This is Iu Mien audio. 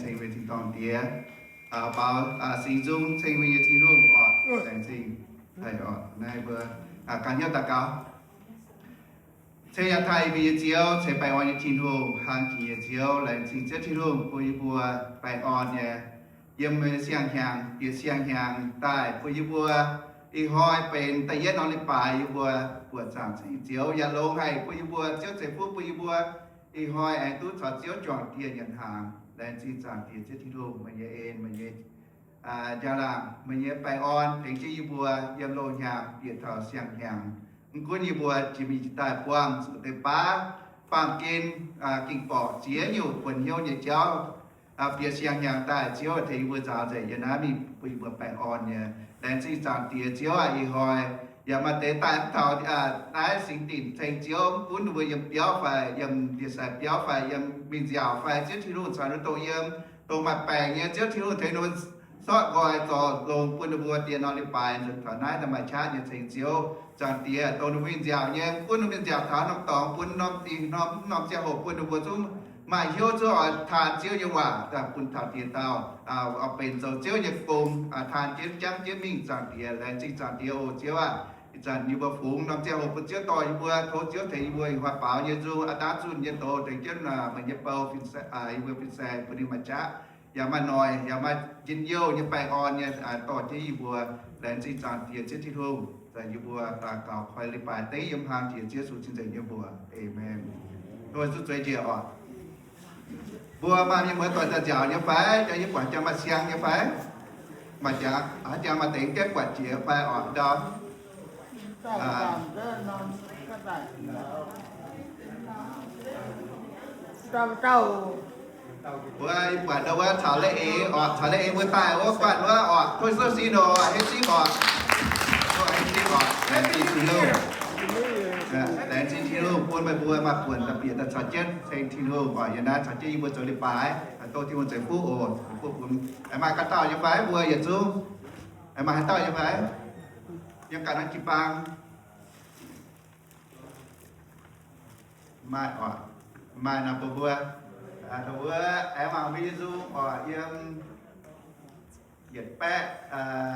Ceng mbuo nyei Tin-Dorngh Diex, baaux singx nzung ceng mbuo nyei Tin-Hungh oc. Laengz zingh. Naaiv mbuo ganh hnyouv daux gaux. Ceng yaac taaih mbuo nyei Ziouv, ceix baengh orn nyei Tin-Hungh, hlang jiex nyei Ziouv, laengz zingh Ziouv Tin-Hungh bun yie mbuo baengh orn nyei, yiem meih nyei siang-hnyangx, bieqc siang-hnyangx daaih bun yie mbuo ih hnoi benx da'yietv norm leiz-baaix yie mbuo buoqc zaangc ceng Ziouv, yaac longx haic bun yie mbuo, Ziouv ceix fuqv bun yie mbuo ih hnoi aengx duqv caux Ziouv juangc dieh nyanc hnaangx. Laengz zingh Zaangc Diex Ziouv Tin-Hungh, meih nyei en, meih nyei njang-laangc, meih nyei baengh orn tengx jienv yie mbuo yiem loz-hnyangx bieqc taux siang-hnyangx. Mv gunv yie mbuo jiex mingh jiex daaih buangh zuqc deix baav, baamh gen, ging-borqc ziex nyungc buonc hnyouv nyei jauv, bieqc siang-hnyangx daaih Ziouv tengx yie mbuo nzaaux nzengc yiem naaiv mingh bun yie mbuo baengh orn nyei. Laengz zingh Zaangc Diex Ziouv aac, ih hnoi yaac maaih deix daaih mv taux naaiv singx dinc ceng Ziouv, mv gunv ninh mbuo yiem biauv fai yiem ndie-sai biauv fai yiem mingh nziaauc fai Ziouv Tin-Hungh caux ninh mbuo dongh yiem, dongh maaih baengc nyei, Ziouv Tin-Hungh tengx ninh mbuo sortv nqoi zorc longx bun ninh mbuo dieh norm leiz-baaix nzunc taux naaiv maaih qaqv nyei ceng Ziouv. Zaangc Diex, dongh ninh mbuo mingh nziaauc nyei, mv gunv ninh mingh nziaauc taux norm dorngx, bun norm dingh norm, norm ziangh hoc bun ninh mbuo zungv maaih hnyouv zungv oix taan Ziouv nyei waac daaih bun taux diex dauh, oix benx zoux Ziouv nyei gong, taan jienv jangv jienv mingh. Zaangc Diex, laengz zingh Zaangc Diex oc Ziouv aac. Ih zanc yie mbuo fungx norm ziangh hoc bun Ziouv dorh yie mbuo, tov Ziouv tengx yie mbuo ih hnoi baaux nyei nzung aqv, daav zunh nyei doz tengx jienv meih nyei bou, yie mbuo fin-saeng bun ninh maaih qaqv, yaac maaih noic, yaac maaih njien-youh nyei baengh orn nyei dorh jienv yie mbuo. Laengz zingh Zaangc Diex Ziouv Tin-Hungh, yie mbuo daux gaux koi leiz-baaix dengv yiem hlang jiex Ziouv Yesu cing-nzengc nyei mbuox. Aamen. Zuqc zueiz njiec oc. Mbuo maaih mienh muoz-doic daaih nziaauc nyei fai? Jangx yie buatc jangx maaih siang nyei fai? Maaih jangx, haaix jangx maaih deix gaeqv buatc jiex fai oc ndau? Mbuo ih buatc ndau wuov caux la'eix oc, caux la'eix mbuo daaih wuov guanh wuov oc, tov sou sin oc, henv zingv oc. Henv zingv oc, laengz zingh Tin-Hungh. Laengz zingh Tin-Hungh bun meih mbuo maaih buonc daaih bieqc daaih caux jienv ceng Tin-Hungh oc. Yiem naaiv caux jienv yie mbuo zoux leiz-baaix, dongh Tin-Hungh ceix fuqv oc. Ceix fuqv bun. Aengx maaih ganh dauh nyei fai mbuo yietc zungv? Aengx maaih haaix dauh nyei fai? Yiem ganh norm jiu-baang. Maaih oc. Maaih nor bun mbuo, dongh wuov aengx mangc mbuo nyei nzung oc, yiem yietc baeqv